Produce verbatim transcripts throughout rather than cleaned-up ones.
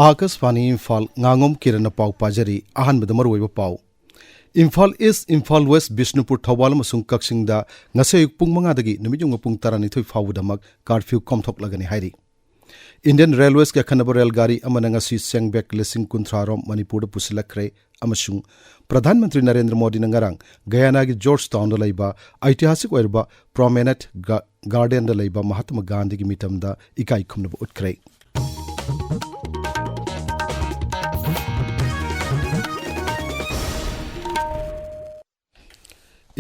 ꯑꯥꯀꯥꯁꯕꯥꯅꯤ ꯏꯝꯐꯥꯜ, ꯉꯥꯉꯣꯝ ꯀꯤꯔꯟꯅ ꯄꯥꯎ ꯄꯥꯖꯔꯤ꯫ ꯑꯍꯥꯟꯕꯗ ꯃꯔꯨꯑꯣꯏꯕ ꯄꯥꯎ꯫ ꯏꯝꯐꯥꯜ ꯏꯁ, ꯏꯝꯐꯥꯜ ꯋꯦꯁ, ꯕꯤꯁꯅꯨꯄꯨꯔ, ꯊꯧꯕꯥꯜ ꯑꯃꯁꯨꯡ ꯀꯛꯆꯤꯡꯗ ꯉꯁꯤ ꯑꯌꯨꯛ ꯄꯨꯡ ꯃꯉꯥꯗꯒꯤ ꯅꯨꯃꯤꯠ ꯌꯨꯡꯕ ꯄꯨꯡ ꯇꯔꯥꯅꯤꯊꯣꯏ ꯐꯥꯎꯕꯗꯃꯛ ꯀꯥꯔꯐ꯭ꯌꯨ ꯀꯣꯝꯊꯣꯛꯂꯒꯅꯤ ꯍꯥꯏꯔꯤ꯫ ꯏꯟꯗꯤꯌꯟ ꯔꯦꯜꯋꯦꯁꯀꯤ ꯑꯈꯟꯅꯕ ꯔꯦꯜꯒꯥꯔꯤ ꯑꯃꯅ ꯉꯁꯤ ꯆꯦꯡꯕꯦꯛ ꯂꯤꯁꯤꯡ ꯀꯨꯟꯊ꯭ꯔꯥ ꯔꯣꯝ ꯃꯅꯤꯄꯨꯔꯗ ꯄꯨꯁꯤꯜꯂꯛꯈ꯭ꯔꯦ ꯑꯃꯁꯨꯡ ꯄ꯭ꯔꯙꯥꯟ ꯃꯟꯇ꯭ꯔꯤ ꯅꯔꯦꯟꯗ꯭ꯔ ꯃꯣꯗꯤꯅ ꯉꯔꯥꯡ ꯒꯌꯥꯅꯥꯒꯤ ꯖꯣꯔꯖ ꯇꯥꯎꯟꯗ ꯂꯩꯕ ꯑꯩꯇꯤꯍꯥꯁꯤꯛ ꯑꯣꯏꯔꯕ ꯄ꯭ꯔꯣꯃꯦꯅꯦꯠ ꯒꯥ-, ꯒꯥꯔꯗꯦꯟꯗ ꯂꯩꯕ ꯃꯍꯥꯇꯃꯥ ꯒꯥꯟꯙꯤꯒꯤ ꯃꯤꯇꯝꯗ ꯏꯀꯥꯏ ꯈꯨꯝꯅꯕ ꯎꯠꯈ꯭ꯔꯦ꯫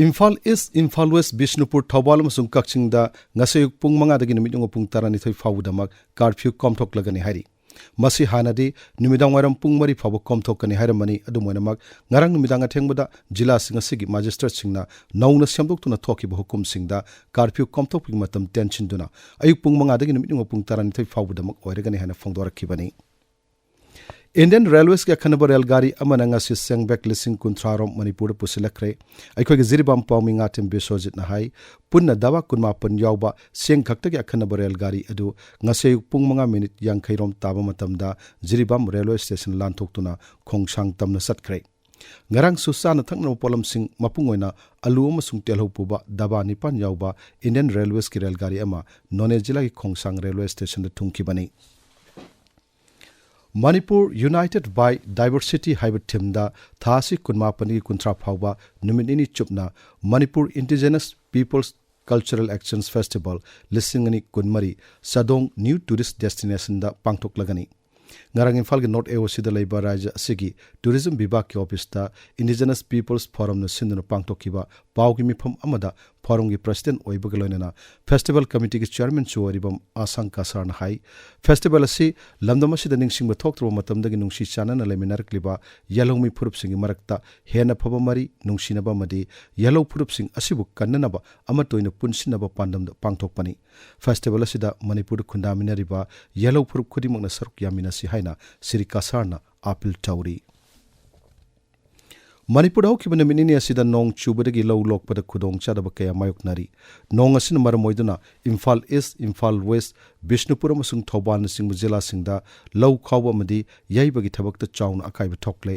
ꯏꯝꯐꯥꯜ ꯏꯁ, ꯏꯝꯐꯥꯜ ꯋꯦꯁ, ꯕꯤꯁꯅꯨꯄꯨꯔ, ꯊꯧꯕꯥꯜ ꯑꯃꯁꯨꯡ ꯀꯛꯆꯤꯡꯗ ꯉꯁꯤ ꯑꯌꯨꯛ ꯄꯨꯡ ꯃꯉꯥꯗꯒꯤ ꯅꯨꯃꯤꯠ ꯌꯨꯡꯕ ꯄꯨꯡ ꯇꯔꯥꯅꯤꯊꯣꯏ ꯐꯥꯎꯕꯗꯃꯛ ꯀꯥꯔꯐ꯭ꯌꯨ ꯀꯣꯝꯊꯣꯛꯂꯒꯅꯤ ꯍꯥꯏꯔꯤ꯫ ꯃꯁꯤ ꯍꯥꯟꯅꯗꯤ ꯅꯨꯃꯤꯗꯥꯡ ꯋꯥꯏꯔꯝ ꯄꯨꯡ ꯃꯔꯤ ꯐꯥꯎꯕ ꯀꯣꯝꯊꯣꯛꯀꯅꯤ ꯍꯥꯏꯔꯝꯕꯅꯤ꯫ ꯑꯗꯨꯝ ꯑꯣꯏꯅꯃꯛ, ꯉꯔꯥꯡ ꯅꯨꯃꯤꯗꯥꯡ ꯑꯊꯦꯡꯕꯗ ꯖꯤꯂꯥꯁꯤꯡ ꯑꯁꯤꯒꯤ ꯃꯦꯖꯤꯁꯇ꯭ꯔꯦꯠꯁꯤꯡꯅ ꯅꯧꯅ ꯁꯦꯝꯗꯣꯛꯇꯨꯅ ꯊꯣꯛꯈꯤꯕ ꯍꯨꯀꯨꯝꯁꯤꯡꯗ ꯀꯥꯔꯐ꯭ꯌꯨ ꯀꯣꯝꯊꯣꯛꯄꯒꯤ ꯃꯇꯝ ꯇꯦꯟꯁꯤꯟꯗꯨꯅ ꯑꯌꯨꯛ ꯄꯨꯡ ꯃꯉꯥꯗꯒꯤ ꯅꯨꯃꯤꯠ ꯌꯨꯡꯕ ꯄꯨꯡ ꯇꯔꯥꯅꯤꯊꯣꯏ ꯐꯥꯎꯕꯗꯃꯛ ꯑꯣꯏꯔꯒꯅꯤ ꯍꯥꯏꯅ ꯐꯣꯡꯗꯣꯔꯛꯈꯤꯕꯅꯤ꯫ ꯏꯟꯗꯤꯌꯟ ꯔꯦꯜꯋꯦꯁꯀꯤ ꯑꯈꯟꯅꯕ ꯔꯦꯜꯒꯥꯔꯤ ꯑꯃꯅ ꯉꯁꯤ ꯆꯦꯡꯕꯦꯛ ꯂꯤꯁꯤꯡ ꯀꯨꯟꯊ꯭ꯔꯥ ꯔꯣꯝ ꯃꯅꯤꯄꯨꯔꯗ ꯄꯨꯁꯤꯜꯂꯛꯈ꯭ꯔꯦ꯫ ꯑꯩꯈꯣꯏꯒꯤ ꯖꯤꯔꯤꯕꯥꯝ ꯄꯥꯎꯃꯤ ꯉꯥꯊꯦꯝ ꯕꯤꯁ꯭ꯋꯖꯤꯠꯅ ꯍꯥꯏ, ꯄꯨꯟꯅ ꯗꯕꯥ ꯀꯨꯟꯃꯥꯄꯟ ꯌꯥꯎꯕ ꯆꯦꯡ ꯈꯛꯇꯒꯤ ꯑꯈꯟꯅꯕ ꯔꯦꯜꯒꯥꯔꯤ ꯑꯗꯨ ꯉꯁꯤ ꯑꯌꯨꯛ ꯄꯨꯡ ꯃꯉꯥ ꯃꯤꯅꯤꯠ ꯌꯥꯡꯈꯩ ꯔꯣꯝ ꯇꯥꯕ ꯃꯇꯝꯗ ꯖꯤꯔꯤꯕꯥꯝ ꯔꯦꯜꯋꯦ ꯁ꯭ꯇꯦꯁꯟ ꯂꯥꯟꯊꯣꯛꯇꯨꯅ ꯈꯣꯡꯁꯥꯡ ꯇꯝꯅ ꯆꯠꯈ꯭ꯔꯦ꯫ ꯉꯔꯥꯡꯁꯨ ꯆꯥꯅ ꯊꯛꯅꯕ ꯄꯣꯠꯂꯝꯁꯤꯡ, ꯃꯄꯨꯡ ꯑꯣꯏꯅ ꯑꯂꯨ ꯑꯃꯁꯨꯡ ꯇꯤꯜꯍꯧ ꯄꯨꯕ ꯗꯕꯥ ꯅꯤꯄꯥꯟ ꯌꯥꯎꯕ ꯏꯟꯗꯤꯌꯟ ꯔꯦꯜꯋꯦꯁꯀꯤ ꯔꯦꯜꯒꯥꯔꯤ ꯑꯃ ꯅꯣꯅꯦ ꯖꯤꯂꯥꯒꯤ ꯈꯣꯡꯁꯥꯡ ꯔꯦꯜꯋꯦ ꯁ꯭ꯇꯦꯁꯟꯗ ꯊꯨꯡꯈꯤꯕꯅꯤ꯫ ꯃꯅꯤꯄꯨꯔ United by Diversity ꯍꯥꯏꯕ ꯊꯤꯝꯗ ꯊꯥ ꯑꯁꯤ ꯀꯨꯟꯃꯥꯄꯟꯗꯒꯤ ꯀꯨꯟꯊ꯭ꯔꯥ ꯐꯥꯎꯕ ꯅꯨꯃꯤꯠ ꯅꯤꯅꯤ ꯆꯨꯞꯅ Manipur Indigenous Peoples Cultural Action Festival ꯂꯤꯁꯤꯡ ꯑꯅꯤ ꯀꯨꯟꯃꯔꯤ ꯆꯥꯗꯣꯡ ꯅ꯭ꯌꯨ ꯇꯨꯔꯤꯁ ꯗꯦꯁꯇꯤꯅꯦꯁꯟꯗ ꯄꯥꯡꯊꯣꯛꯂꯒꯅꯤ꯫ ꯉꯔꯥꯡ ꯏꯝꯐꯥꯜꯒꯤ ꯅꯣꯔꯠ ꯑꯦ ꯑꯣ ꯁꯤꯗ ꯂꯩꯕ ꯔꯥꯖ꯭ꯌ ꯑꯁꯤꯒꯤ ꯇꯨꯔꯤꯖꯝ ꯕꯤꯚꯥꯒꯀꯤ ꯑꯣꯐꯤꯁꯇ Indigenous Peoples Forumꯅ ꯁꯤꯟꯗꯨꯅ ꯄꯥꯡꯊꯣꯛꯈꯤꯕ ꯄꯥꯎꯒꯤ ꯃꯤꯐꯝ ꯑꯃꯗ ꯐꯣꯔꯝꯒꯤ ꯄ꯭ꯔꯁꯤꯗꯦꯟꯠ ꯑꯣꯏꯕꯒ ꯂꯣꯏꯅꯅ ꯐꯦꯁꯇꯤꯚꯦꯜ ꯀꯃꯤꯇꯤꯒꯤ ꯆꯤꯌꯔꯃꯦꯟꯁꯨ ꯑꯣꯏꯔꯤꯕ ꯑꯁꯥꯡ ꯀꯁꯥꯔꯅ ꯍꯥꯏ, ꯐꯦꯁꯇꯤꯚꯦꯜ ꯑꯁꯤ ꯂꯝꯗꯝ ꯑꯁꯤꯗ ꯅꯤꯡꯁꯤꯡꯕ ꯊꯣꯛꯇ꯭ꯔꯕ ꯃꯇꯝꯗꯒꯤ ꯅꯨꯡꯁꯤ ꯆꯥꯟꯅꯅ ꯂꯩꯃꯤꯟꯅꯔꯛꯂꯤꯕ ꯌꯦꯜꯍꯧꯃꯤ ꯐꯨꯔꯨꯞꯁꯤꯡꯒꯤ ꯃꯔꯛꯇ ꯍꯦꯟꯅ ꯐꯕ ꯃꯔꯤ, ꯅꯨꯡꯁꯤꯅꯕ ꯑꯃꯗꯤ ꯌꯦꯜꯍꯧ ꯐꯨꯔꯨꯞꯁꯤꯡ ꯑꯁꯤꯕꯨ ꯀꯟꯅꯅꯕ ꯑꯃꯠꯇ ꯑꯣꯏꯅ ꯄꯨꯟꯁꯤꯟꯅꯕ ꯄꯥꯟꯗꯝꯗ ꯄꯥꯡꯊꯣꯛꯄꯅꯤ꯫ ꯐꯦꯁꯇꯤꯚꯦꯜ ꯑꯁꯤꯗ ꯃꯅꯤꯄꯨꯔꯗ ꯈꯨꯟꯗꯥꯃꯤꯟꯅꯔꯤꯕ ꯌꯦꯜꯍꯧ ꯐꯨꯔꯨꯞ ꯈꯨꯗꯤꯡꯃꯛꯅ ꯁꯔꯨꯛ ꯌꯥꯃꯤꯟꯅꯁꯤ ꯍꯥꯏꯅ ꯁ꯭ꯔꯤ ꯀꯁꯥꯔꯅ ꯑꯥꯄꯤꯜ ꯇꯧꯔꯤ꯫ ꯃꯅꯤꯄꯨꯔꯗ ꯍꯧꯈꯤꯕ ꯅꯨꯃꯤꯠ ꯅꯤꯅꯤ ꯑꯁꯤꯗ ꯅꯣꯡ ꯆꯨꯕꯗꯒꯤ ꯂꯧ ꯂꯣꯛꯄꯗ ꯈꯨꯗꯣꯡꯆꯥꯗꯕ ꯀꯌꯥ ꯃꯥꯌꯣꯛꯅꯔꯤ꯫ ꯅꯣꯡ ꯑꯁꯤꯅ ꯃꯔꯝ ꯑꯣꯏꯗꯨꯅ ꯏꯝꯐꯥꯜ ꯏꯁ, ꯏꯝꯐꯥꯜ ꯋꯦꯁ, ꯕꯤꯁꯅꯨꯄꯨꯔ ꯑꯃꯁꯨꯡ ꯊꯧꯕꯥꯜꯅꯆꯤꯡꯕ ꯖꯤꯂꯥꯁꯤꯡꯗ ꯂꯧ ꯈꯥꯎꯕ ꯑꯃꯗꯤ ꯌꯩꯕꯒꯤ ꯊꯕꯛꯇ ꯆꯥꯎꯅ ꯑꯀꯥꯏꯕ ꯊꯣꯛꯂꯦ꯫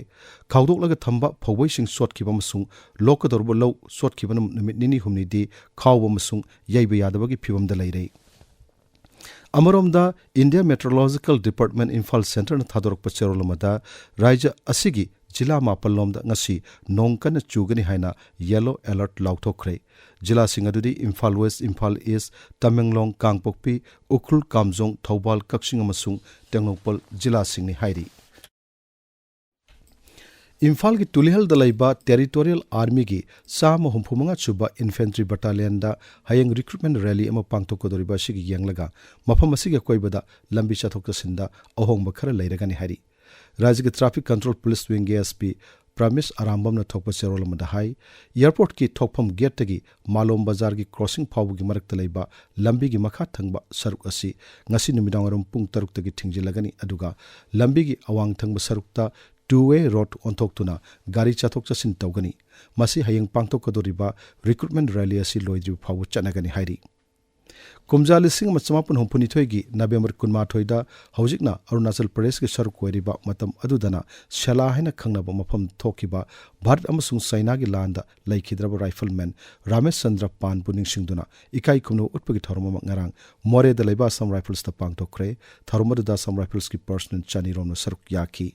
ꯈꯥꯎꯗꯣꯛꯂꯒ ꯊꯝꯕ ꯐꯧꯕꯩꯁꯤꯡ ꯆꯣꯠꯈꯤꯕ ꯑꯃꯁꯨꯡ ꯂꯣꯛꯀꯗꯧꯔꯕ ꯂꯧ ꯆꯣꯠꯈꯤꯕꯅ ꯅꯨꯃꯤꯠ ꯅꯤꯅꯤ ꯍꯨꯝꯅꯤꯗꯤ ꯈꯥꯎꯕ ꯑꯃꯁꯨꯡ ꯌꯩꯕ ꯌꯥꯗꯕꯒꯤ ꯐꯤꯕꯝꯗ ꯂꯩꯔꯦ꯫ ꯑꯃꯔꯣꯝꯗ, ꯏꯟꯗꯤꯌꯥ ꯃꯦꯇ꯭ꯔꯣꯂꯣꯖꯤꯀꯦꯜ ꯗꯤꯄꯥꯔꯠꯃꯦꯟ ꯏꯝꯐꯥꯜ ꯁꯦꯟꯇꯔꯅ ꯊꯥꯗꯣꯔꯛꯄ ꯆꯦꯔꯣꯜ ꯑꯃꯗ ꯔꯥꯖ꯭ꯌ ꯑꯁꯤꯒꯤ ꯖꯤꯂꯥ ꯃꯥꯄꯜ ꯂꯣꯝꯗ ꯉꯁꯤ ꯅꯣꯡ ꯀꯟꯅ ꯆꯨꯒꯅꯤ ꯍꯥꯏꯅ ꯌꯦꯂꯣ ꯑꯦꯂꯔꯠ ꯂꯥꯎꯊꯣꯛꯈ꯭ꯔꯦ꯫ ꯖꯤꯂꯥꯁꯤꯡ ꯑꯗꯨꯗꯤ ꯏꯝꯐꯥꯜ ꯋꯦꯁ, ꯏꯝꯐꯥꯜ ꯏꯁ, ꯇꯃꯦꯡꯂꯣꯡ, ꯀꯥꯡꯄꯣꯛꯄꯤ, ꯎꯈ꯭ꯔꯨꯜ, ꯀꯥꯝꯖꯣꯡ, ꯊꯧꯕꯥꯜ, ꯀꯛꯆꯤꯡ ꯑꯃꯁꯨꯡ ꯇꯦꯡꯅꯧꯄꯜ ꯖꯤꯂꯥꯁꯤꯡꯅꯤ ꯍꯥꯏꯔꯤ꯫ ꯏꯝꯐꯥꯜꯒꯤ ꯇꯨꯂꯤꯍꯜꯗ ꯂꯩꯕ ꯇꯦꯔꯤꯇꯣꯔꯤꯌꯦꯜ ꯑꯥꯔꯃꯤꯒꯤ ꯆꯥꯝꯃ ꯍꯨꯝꯐꯨ ꯃꯉꯥ ꯁꯨꯕ ꯏꯟꯐꯦꯟꯇ꯭ꯔꯤ ꯕꯠꯇꯥꯂꯤꯌꯟꯗ ꯍꯌꯦꯡ ꯔꯤꯀ꯭ꯔꯨꯠꯃꯦꯟ ꯔꯦꯂꯤ ꯑꯃ ꯄꯥꯡꯊꯣꯛꯀꯗꯧꯔꯤꯕ ꯑꯁꯤꯒꯤ ꯌꯦꯡꯂꯒ ꯃꯐꯝ ꯑꯁꯤꯒꯤ ꯑꯀꯣꯏꯕꯗ ꯂꯝꯕꯤ ꯆꯠꯊꯣꯛ ꯆꯠꯁꯤꯟꯗ ꯑꯍꯣꯡꯕ ꯈꯔ ꯂꯩꯔꯒꯅꯤ ꯍꯥꯏꯔꯤ꯫ ꯔꯥꯖ꯭ꯌꯒꯤ ꯇ꯭ꯔꯥꯐꯤꯛ ꯀꯟꯇ꯭ꯔꯣꯜ ꯄꯨꯂꯤꯁ ꯋꯤꯡꯒꯤ ꯑꯦꯁ ꯄꯤ ꯄ꯭ꯔꯥꯃꯤꯁ ꯑꯔꯥꯝꯕꯝꯅ ꯊꯣꯛꯄ ꯆꯦꯔꯣꯜ ꯑꯃꯗ ꯍꯥꯏ, ꯑꯦꯌꯔꯄꯣꯔꯠꯀꯤ ꯊꯣꯛꯐꯝ ꯒꯦꯠꯇꯒꯤ ꯃꯥꯂꯣꯝ ꯕꯖꯥꯔꯒꯤ ꯀ꯭ꯔꯣꯁꯤꯡ ꯐꯥꯎꯕꯒꯤ ꯃꯔꯛꯇ ꯂꯩꯕ ꯂꯝꯕꯤꯒꯤ ꯃꯈꯥ ꯊꯪꯕ ꯁꯔꯨꯛ ꯑꯁꯤ ꯉꯁꯤ ꯅꯨꯃꯤꯗꯥꯡꯋꯥꯏꯔꯝ ꯄꯨꯡ ꯇꯔꯨꯛꯇꯒꯤ ꯊꯤꯡꯖꯤꯜꯂꯒꯅꯤ, ꯑꯗꯨꯒ ꯂꯝꯕꯤꯒꯤ ꯑꯋꯥꯡ ꯊꯪꯕ ꯁꯔꯨꯛꯇ ꯇꯨ ꯋꯦ ꯔꯣꯗ ꯑꯣꯟꯊꯣꯛꯇꯨꯅ ꯒꯥꯔꯤ ꯆꯠꯊꯣꯛ ꯆꯠꯁꯤꯟ ꯇꯧꯒꯅꯤ꯫ ꯃꯁꯤ ꯍꯌꯦꯡ ꯄꯥꯡꯊꯣꯛꯀꯗꯧꯔꯤꯕ ꯔꯤꯀ꯭ꯔꯨꯠꯃꯦꯟ ꯔꯦꯂꯤ ꯑꯁꯤ ꯂꯣꯏꯗ꯭ꯔꯤꯕ ꯐꯥꯎꯕ ꯆꯠꯅꯒꯅꯤ ꯍꯥꯏꯔꯤ꯫ ꯀꯨꯝꯖꯥ ꯂꯤꯁꯤꯡ ꯑꯃ ꯆꯃꯥꯄꯟ ꯍꯨꯝꯐꯨꯅꯤꯊꯣꯏꯒꯤ ꯅꯕꯦꯝꯕꯔ ꯀꯨꯟꯃꯥꯊꯣꯏꯗ ꯍꯧꯖꯤꯛꯅ ꯑꯔꯨꯅꯥꯆꯜ ꯄ꯭ꯔꯗꯦꯁꯀꯤ ꯁꯔꯨꯛ ꯑꯣꯏꯔꯤꯕ ꯃꯇꯝ ꯑꯗꯨꯗꯅ ꯁꯦꯂꯥ ꯍꯥꯏꯅ ꯈꯪꯅꯕ ꯃꯐꯝ ꯊꯣꯛꯈꯤꯕ ꯚꯥꯔꯠ ꯑꯃꯁꯨꯡ ꯆꯥꯏꯅꯥꯒꯤ ꯂꯥꯟꯗ ꯂꯩꯈꯤꯗ꯭ꯔꯕ ꯔꯥꯏꯐꯜꯃꯦꯟ ꯔꯥꯃꯦꯁ ꯆꯟꯗ꯭ꯔ ꯄꯥꯟꯕꯨ ꯅꯤꯡꯁꯤꯡꯗꯨꯅ ꯏꯀꯥꯏ ꯈꯨꯝꯅꯕ ꯎꯠꯄꯒꯤ ꯊꯧꯔꯝ ꯑꯃ ꯉꯔꯥꯡ ꯃꯣꯔꯦꯗ ꯂꯩꯕ ꯑꯁꯥꯝ ꯔꯥꯏꯐꯜꯁꯇ ꯄꯥꯡꯊꯣꯛꯈ꯭ꯔꯦ꯫ ꯊꯧꯔꯝ ꯑꯗꯨꯗ ꯑꯁꯥꯝ ꯔꯥꯏꯐꯜꯁꯀꯤ ꯄꯔꯁꯅꯦꯜ ꯆꯅꯤꯔꯣꯝꯅ ꯁꯔꯨꯛ ꯌꯥꯈꯤ꯫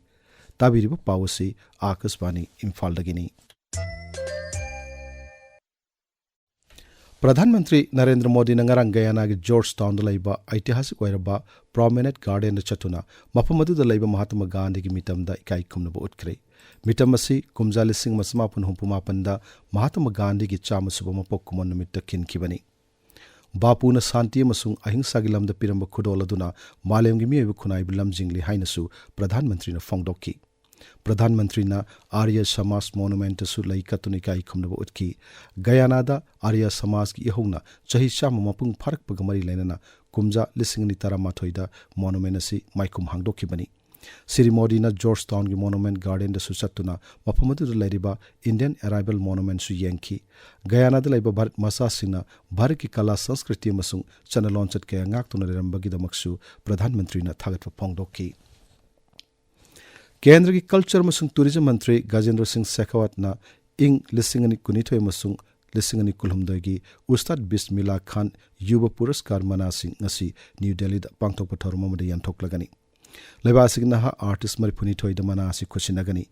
ꯇꯥꯕꯤꯔꯤꯕ ꯄꯥꯎ ꯑꯁꯤ ꯑꯥꯀꯥꯁꯕꯥꯅꯤ ꯏꯝꯐꯥꯜꯗꯒꯤꯅꯤ꯫ ꯄ꯭ꯔꯙꯥꯟ ꯃꯟꯇ꯭ꯔꯤ ꯅꯔꯦꯟꯗ꯭ꯔ ꯃꯣꯗꯤꯅ ꯉꯔꯥꯡ ꯒꯌꯥꯅꯥꯒꯤ ꯖꯣꯔꯖ ꯇꯥꯎꯟꯗ ꯂꯩꯕ ꯑꯩꯇꯤꯍꯥꯁꯤꯛ ꯑꯣꯏꯔꯕ ꯄ꯭ꯔꯣꯃꯦꯅꯦꯗ ꯒꯥꯔꯗꯦꯟꯗ ꯆꯠꯇꯨꯅ ꯃꯐꯝ ꯑꯗꯨꯗ ꯂꯩꯕ ꯃꯍꯥꯇꯃꯥ ꯒꯥꯟꯙꯤꯒꯤ ꯃꯤꯇꯝꯗ ꯏꯀꯥꯏ ꯈꯨꯝꯅꯕ ꯎꯠꯈ꯭ꯔꯦ꯫ ꯃꯤꯇꯝ ꯑꯁꯤ ꯀꯨꯝꯖꯥ ꯂꯤꯁꯤꯡ ꯑꯃ ꯆꯃꯥꯄꯟ ꯍꯨꯝꯐꯨ ꯃꯥꯄꯟꯗ ꯃꯍꯥꯇꯃꯥ ꯒꯥꯟꯙꯤꯒꯤ ꯆꯥꯝꯃ ꯁꯨꯕ ꯃꯄꯣꯛ ꯀꯨꯝꯑꯣꯟ ꯅꯨꯃꯤꯠꯇ ꯈꯤꯟꯈꯤꯕꯅꯤ꯫ ꯕꯥꯄꯨꯅ ꯁꯥꯟꯇꯤ ꯑꯃꯁꯨꯡ ꯑꯍꯤꯡꯁꯥꯒꯤ ꯂꯝꯗ ꯄꯤꯔꯝꯕ ꯈꯨꯗꯣꯜ ꯑꯗꯨꯅ ꯃꯥꯂꯦꯝꯒꯤ ꯃꯤꯑꯣꯏꯕ ꯈꯨꯟꯅꯥꯏꯕꯨ ꯂꯝꯖꯤꯡꯂꯤ ꯍꯥꯏꯅꯁꯨ ꯄ꯭ꯔꯙꯥꯟ ꯃꯟꯇ꯭ꯔꯤꯅ ꯐꯣꯡꯗꯣꯛꯈꯤ꯫ ꯄ꯭ꯔꯙꯥꯟ ꯃꯟꯇ꯭ꯔꯤꯅ ꯑꯥꯔꯌ ꯁꯃꯥꯖ ꯃꯣꯅꯨꯃꯦꯟꯇꯁꯨ ꯂꯩ ꯀꯠꯇꯨꯅ ꯏꯀꯥꯏ ꯈꯨꯝꯅꯕ ꯎꯠꯈꯤ꯫ ꯒꯌꯥꯅꯥꯗ ꯑꯥꯔꯌ ꯁꯃꯥꯖꯒꯤ ꯏꯍꯧꯅ ꯆꯍꯤ ꯆꯥꯝꯃ ꯃꯄꯨꯡ ꯐꯥꯔꯛꯄꯒ ꯃꯔꯤ ꯂꯩꯅꯅ ꯀꯨꯝꯖꯥ ꯂꯤꯁꯤꯡ ꯑꯅꯤ ꯇꯔꯥꯃꯥꯊꯣꯏꯗ ꯃꯣꯅꯨꯃꯦꯟ ꯑꯁꯤ ꯃꯥꯏꯈꯨꯝ ꯍꯥꯡꯗꯣꯛꯈꯤꯕꯅꯤ꯫ ꯁ꯭ꯔꯤ ꯃꯣꯗꯤꯅ ꯖꯣꯔꯖ ꯇꯥꯎꯟꯒꯤ ꯃꯣꯅꯨꯃꯦꯟꯠ ꯒꯥꯔꯗꯦꯟꯗꯁꯨ ꯆꯠꯇꯨꯅ ꯃꯐꯝ ꯑꯗꯨꯗ ꯂꯩꯔꯤꯕ ꯏꯟꯗꯤꯌꯟ ꯑꯔꯥꯏꯚꯜ ꯃꯣꯅꯨꯃꯦꯟꯠꯁꯨ ꯌꯦꯡꯈꯤ꯫ ꯒꯌꯥꯅꯥꯗ ꯂꯩꯕ ꯚꯥꯔꯠ ꯃꯆꯥꯁꯤꯡꯅ ꯚꯥꯔꯠꯀꯤ ꯀꯂꯥ, ꯁꯪꯁꯀ꯭ꯔꯤꯇꯤ ꯑꯃꯁꯨꯡ ꯆꯠꯅ ꯂꯣꯟꯆꯠ ꯀꯌꯥ ꯉꯥꯛꯇꯨꯅ ꯂꯩꯔꯝꯕꯒꯤꯗꯃꯛꯁꯨ ꯄ꯭ꯔꯙꯥꯟ ꯃꯟꯇ꯭ꯔꯤꯅ ꯊꯥꯒꯠꯄ ꯐꯣꯡꯗꯣꯛꯈꯤ꯫ ꯀꯦꯟꯗ꯭ꯔꯒꯤ ꯀꯜꯆꯔ ꯑꯃꯁꯨꯡ ꯇꯨꯔꯤꯖꯝ ꯃꯟꯇ꯭ꯔꯤ ꯒꯖꯦꯟꯗ꯭ꯔ ꯁꯤꯡ ꯁꯦꯈꯥꯋꯠꯅ ꯏꯪ ꯂꯤꯁꯤꯡ ꯑꯅꯤ ꯀꯨꯟꯅꯤꯊꯣꯏ ꯑꯃꯁꯨꯡ ꯂꯤꯁꯤꯡ ꯑꯅꯤ ꯀꯨꯟꯍꯨꯝꯗꯣꯏꯒꯤ ꯎꯁꯇꯥꯗ ꯕꯤꯁꯃꯤꯂꯥ ꯈꯥꯟ ꯌꯨꯕ ꯄꯨꯔꯁꯀꯥꯔ ꯃꯅꯥꯁꯤ ꯉꯁꯤ ꯅ꯭ꯌꯨ ꯗꯦꯜꯂꯤꯗ ꯄꯥꯡꯊꯣꯛꯄ ꯊꯧꯔꯝ ꯑꯃꯗ ꯌꯦꯟꯊꯣꯛꯂꯒꯅꯤ꯫ ꯂꯩꯕꯥꯛ ꯑꯁꯤꯒꯤ ꯅꯍꯥ ꯑꯥꯔꯇꯤꯁ ꯃꯔꯤꯐꯨꯅꯤꯊꯣꯏꯗ ꯃꯅꯥ ꯑꯁꯤ ꯈꯨꯠꯁꯤꯟꯅꯒꯅꯤ꯫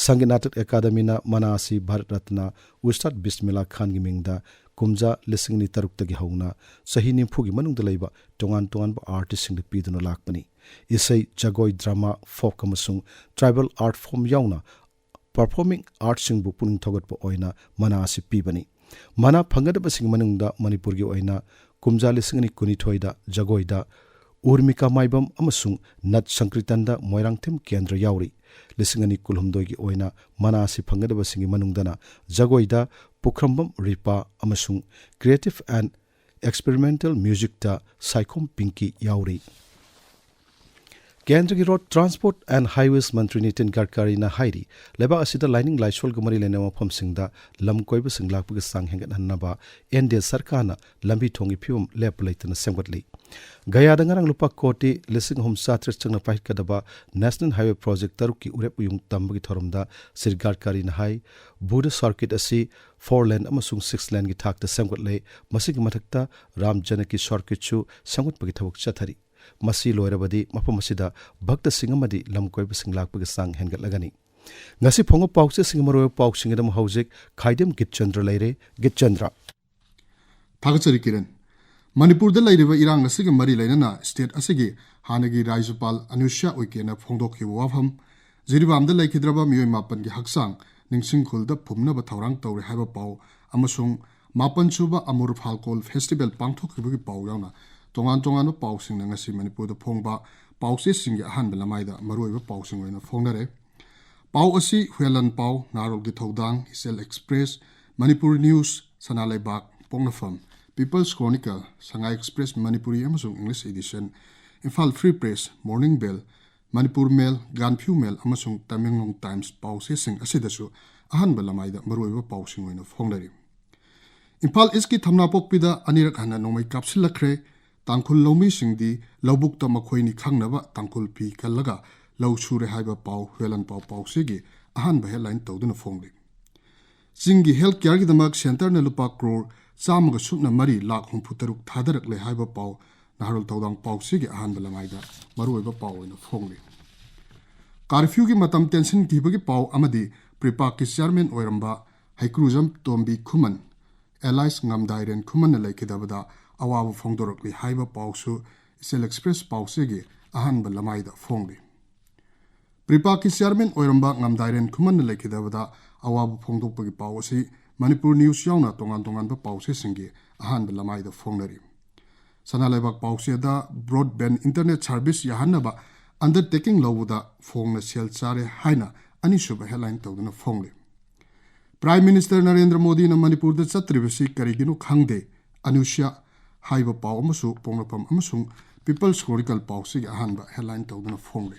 ꯁꯪꯒꯤꯠ ꯅꯥꯇꯛ ꯑꯦꯀꯥꯗꯃꯤꯅ ꯃꯅꯥ ꯑꯁꯤ ꯚꯥꯔꯠ ꯔꯠꯅ ꯎꯁꯇꯥꯗ ꯕꯤꯁꯃꯤꯂꯥ ꯈꯥꯟꯒꯤ ꯃꯤꯡꯗ ꯀꯨꯝꯖꯥ ꯂꯤꯁꯤꯡ ꯑꯅꯤ ꯇꯔꯨꯛꯇꯒꯤ ꯍꯧꯅ ꯆꯍꯤ ꯅꯤꯐꯨꯒꯤ ꯃꯅꯨꯡꯗ ꯂꯩꯕ ꯇꯣꯉꯥꯟ ꯇꯣꯉꯥꯟꯕ ꯑꯥꯔꯇꯤꯁꯁꯤꯡꯗ ꯄꯤꯗꯨꯅ ꯂꯥꯛꯄꯅꯤ꯫ ꯏꯁꯩ, ꯖꯒꯣꯏ, ꯗ꯭ꯔꯃꯥ, ꯐꯣꯛ ꯑꯃꯁꯨꯡ ꯇ꯭ꯔꯥꯏꯕꯦꯜ ꯑꯥꯔꯠ ꯐꯣꯔꯝ ꯌꯥꯎꯅ ꯄꯔꯐꯣꯔꯃꯤꯡ ꯑꯥꯔꯠꯁꯤꯡꯕꯨ ꯄꯨꯛꯅꯤꯡ ꯊꯧꯒꯠꯄ ꯑꯣꯏꯅ ꯃꯅꯥ ꯑꯁꯤ ꯄꯤꯕꯅꯤ꯫ ꯃꯅꯥ ꯐꯪꯒꯗꯕꯁꯤꯡꯒꯤ ꯃꯅꯨꯡꯗ ꯃꯅꯤꯄꯨꯔꯒꯤ ꯑꯣꯏꯅ ꯀꯨꯝꯖꯥ ꯂꯤꯁꯤꯡ ꯑꯅꯤ ꯀꯨꯟꯅꯤꯊꯣꯏꯗ ꯖꯒꯣꯏꯗ ꯎꯔꯃꯤꯀꯥ ꯃꯥꯏꯕꯝ ꯑꯃꯁꯨꯡ ꯅꯠ ꯁꯪꯀ꯭ꯔꯤꯇꯟꯗ ꯃꯣꯏꯔꯥꯡꯊꯦꯝ ꯀꯦꯟꯗ꯭ꯔ ꯌꯥꯎꯔꯤ꯫ ꯂꯤꯁꯤꯡ ꯑꯅꯤ ꯀꯨꯟꯍꯨꯝꯗꯣꯏꯒꯤ ꯑꯣꯏꯅ ꯃꯅꯥ ꯑꯁꯤ ꯐꯪꯒꯗꯕꯁꯤꯡꯒꯤ ꯃꯅꯨꯡꯗꯅ ꯖꯒꯣꯏꯗ ꯄꯨꯈ꯭ꯔꯝꯕꯝ ꯔꯤꯄꯥ ꯑꯃꯁꯨꯡ ꯀ꯭ꯔꯤꯌꯦꯇꯤꯚ ꯑꯦꯟ ꯑꯦꯛꯁꯄꯦꯔꯤꯃꯦꯟꯇꯦꯜ ꯃ꯭ꯌꯨꯖꯤꯛꯇ ꯁꯥꯏꯈꯣꯝ ꯄꯤꯡꯀꯤ ꯌꯥꯎꯔꯤ꯫ ꯀꯦꯟꯗ꯭ꯔꯒꯤ ꯔꯣꯗ ꯇ꯭ꯔꯥꯟꯁꯄꯣꯔꯠ ꯑꯦꯟ ꯍꯥꯏꯋꯦꯁ ꯃꯟꯇ꯭ꯔꯤ ꯅꯤꯇꯤꯟ ꯒꯗꯀꯥꯔꯤꯅ ꯍꯥꯏꯔꯤ, ꯂꯩꯕꯥꯛ ꯑꯁꯤꯗ ꯂꯥꯏꯅꯤꯡ ꯂꯥꯏꯁꯣꯜꯒ ꯃꯔꯤ ꯂꯩꯅꯕ ꯃꯐꯝꯁꯤꯡꯗ ꯂꯝ ꯀꯣꯏꯕꯁꯤꯡ ꯂꯥꯛꯄꯒꯤ ꯆꯥꯡ ꯍꯦꯟꯒꯠꯍꯟꯅꯕ ꯑꯦꯟ ꯗꯤ ꯑꯦ ꯁꯔꯀꯥꯔꯅ ꯂꯝꯕꯤ ꯊꯣꯡꯒꯤ ꯐꯤꯕꯝ ꯂꯦꯞꯄ ꯂꯩꯇꯅ ꯁꯦꯝꯒꯠꯂꯤ꯫ ꯒꯌꯥꯗ ꯉꯔꯥꯡ ꯂꯨꯄꯥ ꯀꯣꯇꯤ ꯂꯤꯁꯤꯡ ꯑꯍꯨꯝ ꯆꯥꯇ꯭ꯔꯦꯠ ꯆꯪꯅ ꯄꯥꯏꯈꯠꯀꯗꯕ ꯅꯦꯁꯅꯦꯜ ꯍꯥꯏꯋꯦ ꯄ꯭ꯔꯣꯖꯦꯛ ꯇꯔꯨꯛꯀꯤ ꯎꯔꯦꯞ ꯎꯌꯨꯡ ꯇꯝꯕꯒꯤ ꯊꯧꯔꯝꯗ ꯁ꯭ꯔꯤ ꯒꯗꯀꯥꯔꯤꯅ ꯍꯥꯏ, ꯕꯨꯙ ꯁꯔꯀꯤꯠ ꯑꯁꯤ ꯐꯣꯔ ꯂꯦꯟ ꯑꯃꯁꯨꯡ ꯁꯤꯛꯁ ꯂꯦꯟꯒꯤ ꯊꯥꯛꯇ ꯁꯦꯝꯒꯠꯂꯦ꯫ ꯃꯁꯤꯒꯤ ꯃꯊꯛꯇ ꯔꯥꯝ ꯖꯥꯅꯀꯤ ꯁꯔꯀꯤꯠꯁꯨ ꯁꯦꯝꯒꯠꯄꯒꯤ ꯊꯕꯛ ꯆꯠꯊꯔꯤ꯫ ꯃꯁꯤ ꯂꯣꯏꯔꯕꯗꯤ ꯃꯐꯝ ꯑꯁꯤꯗ ꯚꯛꯇꯁꯤꯡ ꯑꯃꯗꯤ ꯂꯝ ꯀꯣꯏꯕꯁꯤꯡ ꯂꯥꯛꯄꯒꯤ ꯆꯥꯡ ꯍꯦꯟꯒꯠꯂꯒꯅꯤ꯫ ꯉꯁꯤ ꯐꯣꯡꯕ ꯄꯥꯎꯆꯦꯁꯤꯡꯒꯤ ꯃꯔꯨꯑꯣꯏꯕ ꯄꯥꯎꯁꯤꯡꯒꯤꯗꯃꯛ ꯍꯧꯖꯤꯛ ꯈꯥꯏꯗꯦꯝ ꯒꯤꯠꯆꯟꯗ꯭ꯔ ꯂꯩꯔꯦ꯫ ꯒꯤꯠꯆꯟꯗ꯭ꯔ꯫ ꯊꯥꯒꯠꯆꯔꯤ ꯀꯤꯔꯟ꯫ ꯃꯅꯤꯄꯨꯔꯗ ꯂꯩꯔꯤꯕ ꯏꯔꯥꯡ ꯑꯁꯤꯒ ꯃꯔꯤ ꯂꯩꯅꯅ ꯁ꯭ꯇꯦꯠ ꯑꯁꯤꯒꯤ ꯍꯥꯟꯅꯒꯤ ꯔꯥꯖ꯭ꯌꯄꯥꯜ ꯑꯅꯨꯁ꯭ꯌꯥ ꯎꯏꯀꯦꯅ ꯐꯣꯡꯗꯣꯛꯈꯤꯕ ꯋꯥꯐꯝ, ꯖꯤꯔꯤꯕꯥꯝꯗ ꯂꯩꯈꯤꯗ꯭ꯔꯕ ꯃꯤꯑꯣꯏ ꯃꯥꯄꯟꯒꯤ ꯍꯛꯆꯥꯡ ꯅꯤꯡꯁꯤꯡ ꯈꯨꯜꯗ ꯐꯨꯝꯅꯕ ꯊꯧꯔꯥꯡ ꯇꯧꯔꯦ ꯍꯥꯏꯕ ꯄꯥꯎ ꯑꯃꯁꯨꯡ ꯃꯥꯄꯟ ꯁꯨꯕ ꯑꯃꯨꯔ ꯐꯥꯜꯀꯣꯜ ꯐꯦꯁꯇꯤꯚꯦꯜ ꯄꯥꯡꯊꯣꯛꯈꯤꯕꯒꯤ ꯄꯥꯎ ꯌꯥꯎꯅ ꯇꯣꯉꯥꯟ ꯇꯣꯉꯥꯟꯕ ꯄꯥꯎꯁꯤꯡꯅ ꯉꯁꯤ ꯃꯅꯤꯄꯨꯔꯗ ꯐꯣꯡꯕ ꯄꯥꯎꯆꯦꯁꯤꯡꯒꯤ ꯑꯍꯥꯟꯕ ꯂꯃꯥꯏꯗ ꯃꯔꯨꯑꯣꯏꯕ ꯄꯥꯎꯁꯤꯡ ꯑꯣꯏꯅ ꯐꯣꯡꯅꯔꯦ꯫ ꯄꯥꯎ ꯑꯁꯤ ꯍꯨꯌꯦꯟꯂꯥꯟ ꯄꯥꯎ, ꯅꯥꯔꯣꯜꯒꯤ ꯊꯧꯗꯥꯡ, ꯏꯆꯦꯜ express, Manipur news, Sana Leibak, Poknapham, people's chronicle, Sangai express Manipuri ꯑꯃꯁꯨꯡ English edition, Imphal free press, morning bell, Manipur mail, Gaanphiu mail ꯑꯃꯁꯨꯡ ꯇꯃꯦꯡꯂꯣꯡ ꯇꯥꯏꯝꯁ ꯄꯥꯎꯆꯦꯁꯤꯡ ꯑꯁꯤꯗꯁꯨ ꯑꯍꯥꯟꯕ ꯂꯃꯥꯏꯗ ꯃꯔꯨꯑꯣꯏꯕ ꯄꯥꯎꯁꯤꯡ ꯑꯣꯏꯅ ꯐꯣꯡꯅꯔꯤ꯫ ꯏꯝꯐꯥꯜ ꯏꯁꯀꯤ ꯊꯝꯅꯥꯄꯣꯛꯄꯤꯗ ꯑꯅꯤꯔꯛ ꯍꯟꯅ ꯅꯣꯡꯃꯩ ꯀꯥꯞꯁꯤꯜꯂꯛꯈ꯭ꯔꯦ꯫ ꯇꯥꯡꯈꯨꯜ ꯂꯧꯃꯤꯁꯤꯡꯗꯤ ꯂꯧꯕꯨꯛꯇ ꯃꯈꯣꯏꯅꯤ ꯈꯪꯅꯕ ꯇꯥꯡꯈꯨꯜ ꯐꯤ ꯀꯜꯂꯒ ꯂꯧ ꯁꯨꯔꯦ ꯍꯥꯏꯕ ꯄꯥꯎ ꯍꯨꯏꯂꯟꯄꯥꯎ ꯄꯥꯎꯆꯦꯒꯤ ꯑꯍꯥꯟꯕ ꯍꯦꯗꯂꯥꯏꯟ ꯇꯧꯗꯨꯅ ꯐꯣꯡꯂꯤ꯫ ꯆꯤꯡꯒꯤ ꯍꯦꯜꯊ ꯀꯤꯌꯔꯒꯤꯗꯃꯛ ꯁꯦꯟꯇꯔꯅ ꯂꯨꯄꯥ ꯀ꯭ꯔꯣꯔ ꯆꯥꯝꯃꯒ ꯁꯨꯞꯅ ꯃꯔꯤ ꯂꯥꯈ ꯍꯨꯝꯐꯨ ꯇꯔꯨꯛ ꯊꯥꯗꯔꯛꯂꯦ ꯍꯥꯏꯕ ꯄꯥꯎ ꯅꯍꯥꯔꯣꯜ ꯊꯧꯗꯥꯡ ꯄꯥꯎꯆꯦꯒꯤ ꯑꯍꯥꯟꯕ ꯂꯃꯥꯏꯗ ꯃꯔꯨꯑꯣꯏꯕ ꯄꯥꯎ ꯑꯣꯏꯅ ꯐꯣꯡꯂꯤ꯫ ꯀꯥꯔꯐ꯭ꯌꯨꯒꯤ ꯃꯇꯝ ꯇꯦꯟꯁꯤꯟꯈꯤꯕꯒꯤ ꯄꯥꯎ ꯑꯃꯗꯤ ꯄ꯭ꯔꯤꯄꯥꯛꯀꯤ ꯆꯤꯌꯥꯔꯃꯦꯟ ꯑꯣꯏꯔꯝꯕ ꯍꯩꯀ꯭ꯔꯨꯖꯝ ꯇꯣꯝꯕꯤ ꯈꯨꯃꯟ, ꯑꯦꯂꯥꯏꯁ ꯉꯝꯗꯥꯏꯔꯦꯟ ꯈꯨꯃꯟꯅ ꯂꯩꯈꯤꯗꯕꯗ ꯑꯋꯥꯕ ꯐꯣꯡꯗꯣꯔꯛꯂꯤ ꯍꯥꯏꯕ ꯄꯥꯎꯁꯨ ꯏꯆꯦꯜ ꯑꯦꯛꯁꯄ꯭ꯔꯦꯁ ꯄꯥꯎꯆꯦꯒꯤ ꯑꯍꯥꯟꯕ ꯂꯃꯥꯏꯗ ꯐꯣꯡꯂꯤ꯫ ꯄ꯭ꯔꯤꯄꯥꯛꯀꯤ ꯆꯤꯌꯥꯔꯃꯦꯟ ꯑꯣꯏꯔꯝꯕ ꯉꯝꯗꯥꯏꯔꯦꯟ ꯈꯨꯃꯟꯅ ꯂꯩꯈꯤꯗꯕꯗ ꯑꯋꯥꯕ ꯐꯣꯡꯗꯣꯛꯄꯒꯤ ꯄꯥꯎ ꯑꯁꯤ ꯃꯅꯤꯄꯨꯔ ꯅ꯭ꯌꯨꯁ ꯌꯥꯎꯅ ꯇꯣꯉꯥꯟ ꯇꯣꯉꯥꯟꯕ ꯄꯥꯎꯆꯦꯁꯤꯡꯒꯤ ꯑꯍꯥꯟꯕ ꯂꯃꯥꯏꯗ ꯐꯣꯡꯅꯔꯤ꯫ ꯁꯅꯥ ꯂꯩꯕꯥꯛ ꯄꯥꯎꯆꯦꯗ ꯕ꯭ꯔꯣꯗꯕꯦꯟ ꯏꯟꯇꯔꯅꯦꯠ ꯁꯥꯔꯚꯤꯁ ꯌꯥꯍꯟꯅꯕ ꯑꯟꯗꯔꯇꯦꯀꯤꯡ ꯂꯧꯕꯗ ꯐꯣꯡꯅ ꯁꯦꯜ ꯆꯥꯔꯦ ꯍꯥꯏꯅ ꯑꯅꯤꯁꯨꯕ ꯍꯦꯗꯂꯥꯏꯟ ꯇꯧꯗꯨꯅ ꯐꯣꯡꯂꯤ꯫ ꯄ꯭ꯔꯥꯏꯝ ꯃꯤꯅꯤꯁꯇꯔ ꯅꯔꯦꯟꯗ꯭ꯔ ꯃꯣꯗꯤꯅ ꯃꯅꯤꯄꯨꯔꯗ ꯆꯠꯇ꯭ꯔꯤꯕꯁꯤ ꯀꯔꯤꯒꯤꯅꯣ ꯈꯪꯗꯦ, ꯑꯅꯨꯁ꯭ꯌꯥ ꯍꯥꯏꯕ ꯄꯥꯎ ꯑꯃꯁꯨ ꯄꯣꯛꯅꯐꯝ ꯑꯃꯁꯨꯡ ꯄꯤꯄꯜꯁ ꯀ꯭ꯔꯣꯅꯤꯀꯜ ꯄꯥꯎꯆꯦꯒꯤ ꯑꯍꯥꯟꯕ ꯍꯦꯗꯂꯥꯏꯟ ꯇꯧꯗꯨꯅ ꯐꯣꯡꯂꯤ꯫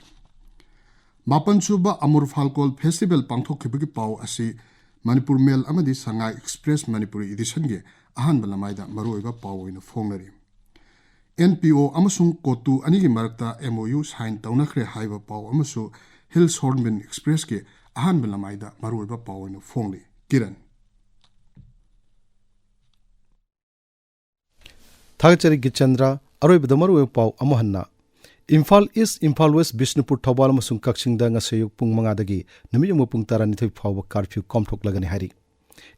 ꯃꯥꯄꯟ ꯁꯨꯕ ꯑꯃꯨꯔ ꯐꯥꯜꯀꯣꯜ ꯐꯦꯁꯇꯤꯚꯦꯜ ꯄꯥꯡꯊꯣꯛꯈꯤꯕꯒꯤ ꯄꯥꯎ ꯑꯁꯤ ꯃꯅꯤꯄꯨꯔ ꯃꯦꯜ ꯑꯃꯗꯤ ꯁꯉꯥꯏ ꯑꯦꯛꯁꯄ꯭ꯔꯦꯁ ꯃꯅꯤꯄꯨꯔꯤ ꯏꯗꯤꯁꯟꯒꯤ ꯑꯍꯥꯟꯕ ꯂꯃꯥꯏꯗ ꯃꯔꯨꯑꯣꯏꯕ ꯄꯥꯎ ꯑꯣꯏꯅ ꯐꯣꯡꯅꯔꯤ꯫ ꯑꯦꯟ ꯄꯤ ꯑꯣ ꯑꯃꯁꯨꯡ ꯀꯣꯇꯨ ꯑꯅꯤꯒꯤ ꯃꯔꯛꯇ ꯑꯦꯝ ꯑꯣ ꯌꯨ ꯁꯥꯏꯟ ꯇꯧꯅꯈ꯭ꯔꯦ ꯍꯥꯏꯕ ꯄꯥꯎ ꯑꯃꯁꯨ ꯍꯤꯜꯁ ꯍꯣꯔꯟꯕꯤꯜ ꯑꯦꯛꯁꯄ꯭ꯔꯦꯁꯀꯤ ꯑꯍꯥꯟꯕ ꯂꯃꯥꯏꯗ ꯃꯔꯨꯑꯣꯏꯕ ꯄꯥꯎ ꯑꯣꯏꯅ ꯐꯣꯡꯂꯤ꯫ ꯀꯤꯔꯟ꯫ ꯊꯥꯒꯠꯆꯔꯤ ꯒꯤꯆꯟꯗ꯭ꯔ꯫ ꯑꯔꯣꯏꯕꯗ ꯃꯔꯨꯑꯣꯏꯕ ꯄꯥꯎ ꯑꯃꯨꯛ ꯍꯟꯅ꯫ ꯏꯝꯐꯥꯜ ꯏꯁ, ꯏꯝꯐꯥꯜ ꯋꯦꯁ, ꯕꯤꯁꯅꯨꯄꯨꯔ, ꯊꯧꯕꯥꯜ ꯑꯃꯁꯨꯡ ꯀꯛꯆꯤꯡꯗ ꯉꯁꯤ ꯑꯌꯨꯛ ꯄꯨꯡ ꯃꯉꯥꯗꯒꯤ ꯅꯨꯃꯤꯠ ꯌꯨꯡꯕ ꯄꯨꯡ ꯇꯔꯥꯅꯤꯊꯣꯏ ꯐꯥꯎꯕ ꯀꯥꯔꯐ꯭ꯌꯨ ꯀꯣꯝꯊꯣꯛꯂꯒꯅꯤ ꯍꯥꯏꯔꯤ꯫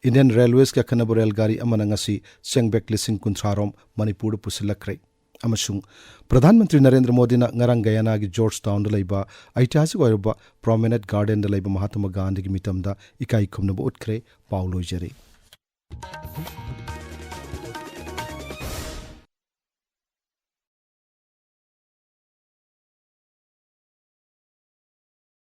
ꯏꯟꯗꯤꯌꯟ ꯔꯦꯜꯋꯦꯁꯀꯤ ꯑꯈꯟꯅꯕ ꯔꯦꯜ ꯒꯥꯔꯤ ꯑꯃꯅ ꯉꯁꯤ ꯆꯦꯡ ꯕꯦꯛ ꯂꯤꯁꯤꯡ ꯀꯨꯟꯊ꯭ꯔꯥ ꯔꯣꯝ ꯃꯅꯤꯄꯨꯔꯗ ꯄꯨꯁꯤꯜꯂꯛꯈ꯭ꯔꯦ꯫ ꯑꯃꯁꯨꯡ ꯄ꯭ꯔꯙꯥꯟ ꯃꯟꯇ꯭ꯔꯤ ꯅꯔꯦꯟꯗ꯭ꯔ ꯃꯣꯗꯤꯅ ꯉꯔꯥꯡ ꯒꯌꯥꯅꯥꯒꯤ ꯖꯣꯔꯖ ꯇꯥꯎꯟꯗ ꯂꯩꯕ ꯑꯩꯇꯤꯍꯥꯁꯤꯛ ꯑꯣꯏꯔꯕ ꯄ꯭ꯔꯣꯃꯦꯅꯦꯠ ꯒꯥꯔꯗꯦꯟꯗ ꯂꯩꯕ ꯃꯍꯥꯇꯃꯥ ꯒꯥꯟꯙꯤꯒꯤ ꯃꯤꯇꯝꯗ ꯏꯀꯥꯏ ꯈꯨꯝꯅꯕ ꯎꯠꯈ꯭ꯔꯦ꯫ ꯄꯥꯎ ꯂꯣꯏꯖꯔꯦ꯫